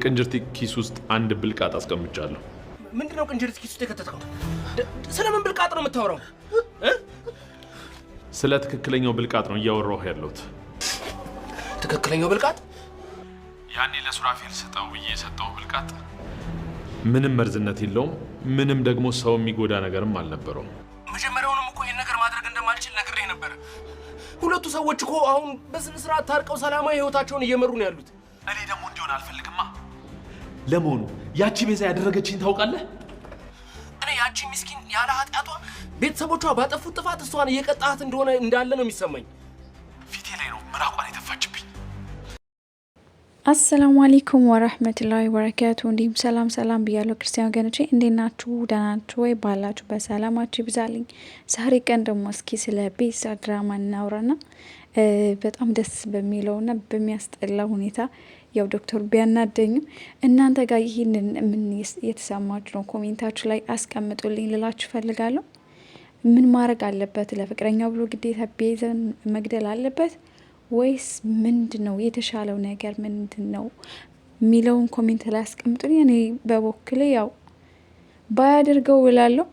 ቅንጅርቲ ኪስ ውስጥ አንድ ብልቃጥ አስቀምጫለሁ። ምንድነው ቅንጅርት ኪስ ውስጥ የከተትከው? ስለምን ብልቃጥ ነው የምታወራው? ስለ ትክክለኛው ብልቃጥ ነው እያወራሁ ያለሁት። ትክክለኛው ብልቃጥ? ያኔ ለሱራፌል ስጠው ብዬ የሰጠው ብልቃጥ ምንም መርዝነት የለውም። ምንም ደግሞ ሰው የሚጎዳ ነገርም አልነበረውም። መጀመሪያውንም እኮ ይህን ነገር ማድረግ እንደማልችል ነግሬህ ነበረ። ሁለቱ ሰዎች እኮ አሁን በስነ ስርዓት ታርቀው ሰላማዊ ህይወታቸውን እየመሩ ነው ያሉት። እኔ ደግሞ እንዲሆን አልፈልግማ። ለመሆኑ ያቺ ቤዛ ያደረገችኝ ታውቃለህ? እኔ ያቺ ምስኪን ያለ ኃጢአቷ ቤተሰቦቿ ባጠፉት ጥፋት እሷን እየቀጣት እንደሆነ እንዳለ ነው የሚሰማኝ። ፊቴ ላይ ነው ምራቋን የተፋችብኝ። አሰላሙ አለይኩም ወረህመቱላሂ ወበረካቱ። እንዲሁም ሰላም ሰላም ብያለሁ ክርስቲያን ወገኖቼ፣ እንዴት ናችሁ? ደህና ናችሁ ወይ? ባላችሁ በሰላማችሁ ይብዛልኝ። ዛሬ ቀን ደግሞ እስኪ ስለ ቤዛ ድራማ እናውራና በጣም ደስ በሚለውና በሚያስጠላ ሁኔታ ያው ዶክተሩ ቢያናደኝም እናንተ ጋር ይህንን ምን የተሰማችሁ ነው? comment ኣችሁ ላይ አስቀምጡልኝ ልላችሁ ፈልጋለሁ። ምን ማድረግ አለበት? ለፍቅረኛው ብሎ ግዴታ ቤዛን መግደል አለበት ወይስ ምንድን ነው የተሻለው ነገር ምንድን ነው የሚለውን comment ላይ አስቀምጡልኝ። እኔ በበኩሌ ያው ባያደርገው እላለሁ።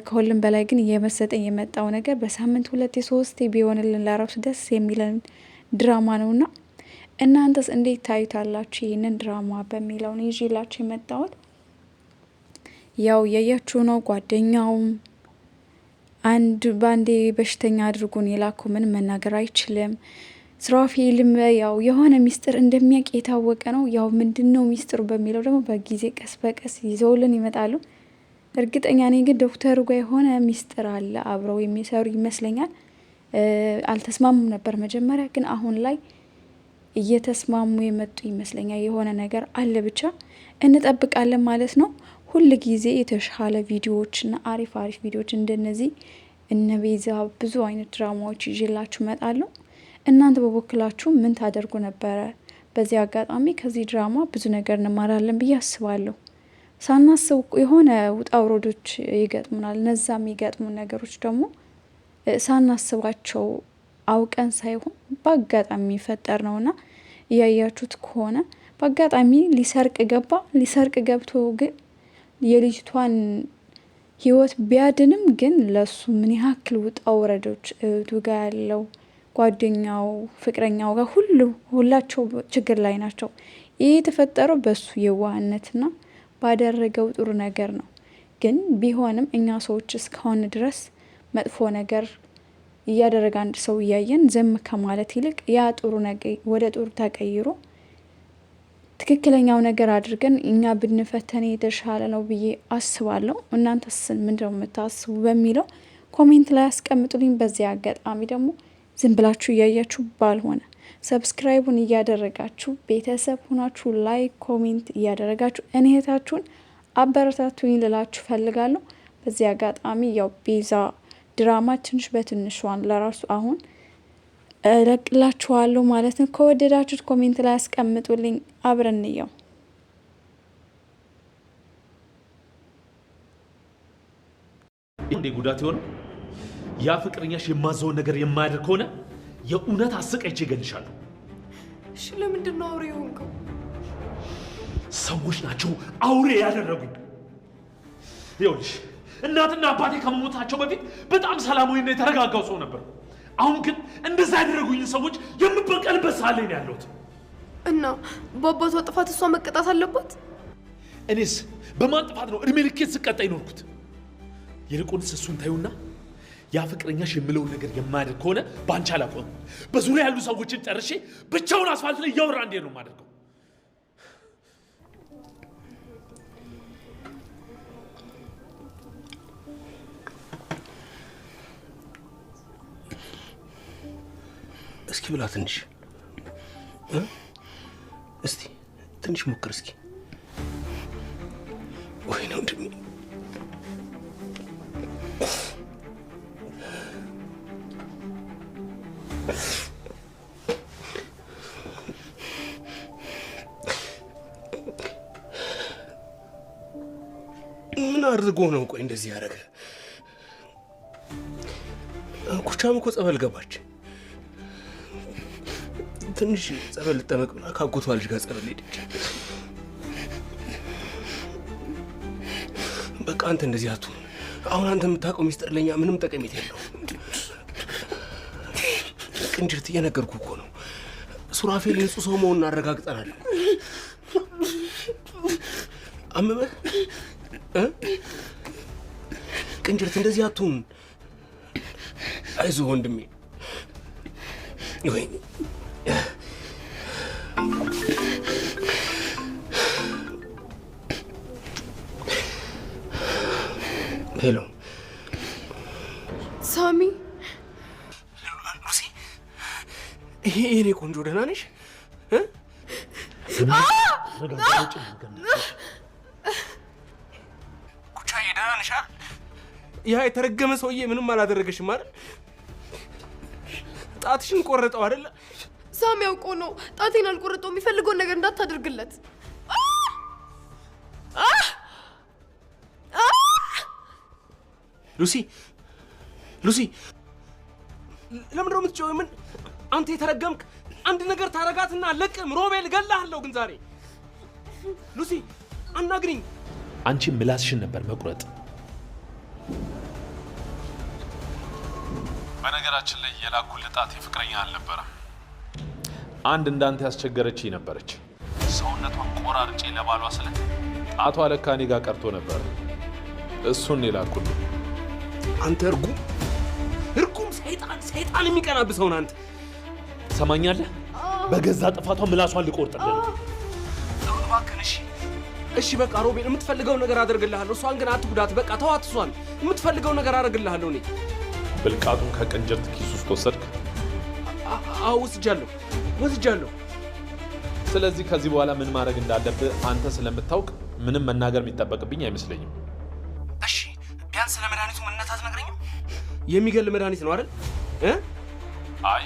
ከሁሉም በላይ ግን እየመሰጠኝ የመጣው ነገር በሳምንት ሁለቴ ሶስቴ ቢሆንልን ለራሱ ደስ የሚለን ድራማ ነውና እናንተስ እንዴት ታዩታላችሁ ይህንን ድራማ በሚለው ነው ይዤላችሁ የመጣሁት። ያው እያያችሁ ነው። ጓደኛውም አንድ ባንዴ በሽተኛ አድርጎን የላከው ምንም መናገር አይችልም። ሱራፌልም ያው የሆነ ሚስጥር እንደሚያውቅ የታወቀ ነው። ያው ምንድን ነው ሚስጥሩ በሚለው ደግሞ በጊዜ ቀስ በቀስ ይዘውልን ይመጣሉ። እርግጠኛ ነኝ ግን ዶክተሩ ጋር የሆነ ሚስጥር አለ፣ አብረው የሚሰሩ ይመስለኛል። አልተስማሙም ነበር መጀመሪያ፣ ግን አሁን ላይ እየተስማሙ የመጡ ይመስለኛል። የሆነ ነገር አለ፣ ብቻ እንጠብቃለን ማለት ነው። ሁል ጊዜ የተሻለ ቪዲዮዎችና አሪፍ አሪፍ ቪዲዮዎች እንደነዚህ እነ ቤዛ ብዙ አይነት ድራማዎች ይዤላችሁ እመጣለሁ። እናንተ በበኩላችሁ ምን ታደርጉ ነበረ? በዚህ አጋጣሚ ከዚህ ድራማ ብዙ ነገር እንማራለን ብዬ አስባለሁ። ሳናስብ የሆነ ውጣ ውረዶች ይገጥሙናል። እነዛ የሚገጥሙ ነገሮች ደግሞ ሳናስባቸው አውቀን ሳይሆን በአጋጣሚ የሚፈጠር ነውና እያያችሁት ከሆነ በአጋጣሚ ሊሰርቅ ገባ። ሊሰርቅ ገብቶ ግን የልጅቷን ሕይወት ቢያድንም ግን ለሱ ምን ያክል ውጣ ውረዶች እህቱ ጋር ያለው ጓደኛው፣ ፍቅረኛው ጋር ሁሉ ሁላቸው ችግር ላይ ናቸው። ይህ የተፈጠረው በሱ የዋህነትና ባደረገው ጥሩ ነገር ነው። ግን ቢሆንም እኛ ሰዎች እስከሆነ ድረስ መጥፎ ነገር እያደረገ አንድ ሰው እያየን ዝም ከማለት ይልቅ ያ ጥሩ ነገር ወደ ጥሩ ተቀይሮ ትክክለኛው ነገር አድርገን እኛ ብንፈተን የተሻለ ነው ብዬ አስባለሁ። እናንተስ ምንድነው የምታስቡ በሚለው comment ላይ አስቀምጡልኝ። በዚያ አጋጣሚ ደግሞ ዝም ብላችሁ እያያችሁ ባልሆነ subscribe ኡን እያደረጋችሁ ቤተሰብ ሆናችሁ like comment እያደረጋችሁ እኔ እህታችሁን አበረታቱኝ ልላችሁ ፈልጋለሁ። በዚህ አጋጣሚ ያው ቤዛ ድራማ ትንሽ በትንሿን ለራሱ አሁን እለቅላችኋለሁ ማለት ነው። ከወደዳችሁት comment ላይ አስቀምጡልኝ፣ አብረን እንየው። እንዴ ጉዳት የሆነው ያ ፍቅረኛሽ የማዘውን ነገር የማያደርግ ከሆነ የእውነት አሰቃይቼ እገልሻለሁ። እሺ፣ ለምንድን ነው አውሬ የሆንከው? ሰዎች ናቸው አውሬ ያደረጉኝ። ይኸውልሽ እናትና አባቴ ከመሞታቸው በፊት በጣም ሰላማዊና የተረጋጋው ሰው ነበር። አሁን ግን እንደዛ ያደረጉኝን ሰዎች የምበቀልበት ሰዓት ላይ ነው ያለሁት። እና በአባቷ ጥፋት እሷ መቀጣት አለባት? እኔስ በማን ጥፋት ነው እድሜ ልኬን ስቀጣ ይኖርኩት? ይልቁንስ እሱን ታዩና ያ ፍቅረኛሽ የምለውን ነገር የማያደርግ ከሆነ በአንቺ አላቆምም። በዙሪያ ያሉ ሰዎችን ጨርሼ ብቻውን አስፋልት ላይ እያወራ እንዴት ነው የማደርገው? እስኪ ብላ ትንሽ እስቲ ትንሽ ሞክር እስኪ። ወይ ነው ወንድሜ፣ ምን አድርጎ ነው ቆይ እንደዚህ ያደረገ? ኩቻም እኮ ጸበል ገባች። ትንሽ ጸበል ልጠመቅ ብላ ካጎቷ ልጅ ጋር ጸበል ሄደች። በቃ አንተ እንደዚህ አትሁን። አሁን አንተ የምታውቀው ሚስጥር ለኛ ምንም ጠቀሜታ የለውም። ቅንጅርት እየነገርኩህ እኮ ነው። ሱራፌል ንጹህ ሰው መሆኑን አረጋግጠናል። አመመህ? ቅንጅርት እንደዚህ አትሁን። አይዞህ ወንድሜ። ወይኔ Hello ሳሚ። ሉሲ፣ ይሄ የኔ ቆንጆ ደህና ነሽ? ኩቻዬ ደህና ነሽ? ያ የተረገመ ሰውዬ ምንም አላደረገሽም አይደል? ጣትሽን ቆረጠው አይደል? ሳሚ ያውቆ ነው። ጣቴን አልቆረጠው። የሚፈልገውን ነገር እንዳታደርግለት። ሉሲ ሉሲ፣ ለምንድን ነው የምትጮኸው? ምን አንተ የተረገምክ አንድ ነገር ታረጋትና አለቅም። ሮቤል እገልሃለሁ። ግን ዛሬ ሉሲ አናግሪኝ። አንቺ ምላስሽን ነበር መቁረጥ። በነገራችን ላይ የላኩልህ ጣት የፍቅረኛ አልነበረም። አንድ እንዳንተ ያስቸገረችኝ ነበረች። ሰውነቷን ቆራርጬ ለባሏ ስልክ ጣቷ ለካ እኔ ጋር ቀርቶ ነበር። እሱን የላኩልህ። አንተ እርጉም እርጉም ሰይጣን ሰይጣን የሚቀናብህ ሰው ነህ አንተ። ሰማኛለህ? በገዛ ጥፋቷ ምላሷን ልቆርጥልህ ነው። እባክህን። እሺ እሺ፣ በቃ ሮቤል፣ የምትፈልገው ነገር አደርግልሃለሁ። እሷን ግን አትጉዳት። በቃ ተዋት። እሷን የምትፈልገው ነገር አደርግልሃለሁ እኔ። ብልቃጡን ከቅንጅርት ኪስ ውስጥ ወሰድክ? አዎ ወስጃለሁ፣ ወስጃለሁ። ስለዚህ ከዚህ በኋላ ምን ማድረግ እንዳለብህ አንተ ስለምታውቅ ምንም መናገር የሚጠበቅብኝ አይመስለኝም። እሺ፣ ቢያንስ ስለ መድኃኒቱ ምንነት አትነግረኝም? የሚገል መድኃኒት ነው አይደል? አይ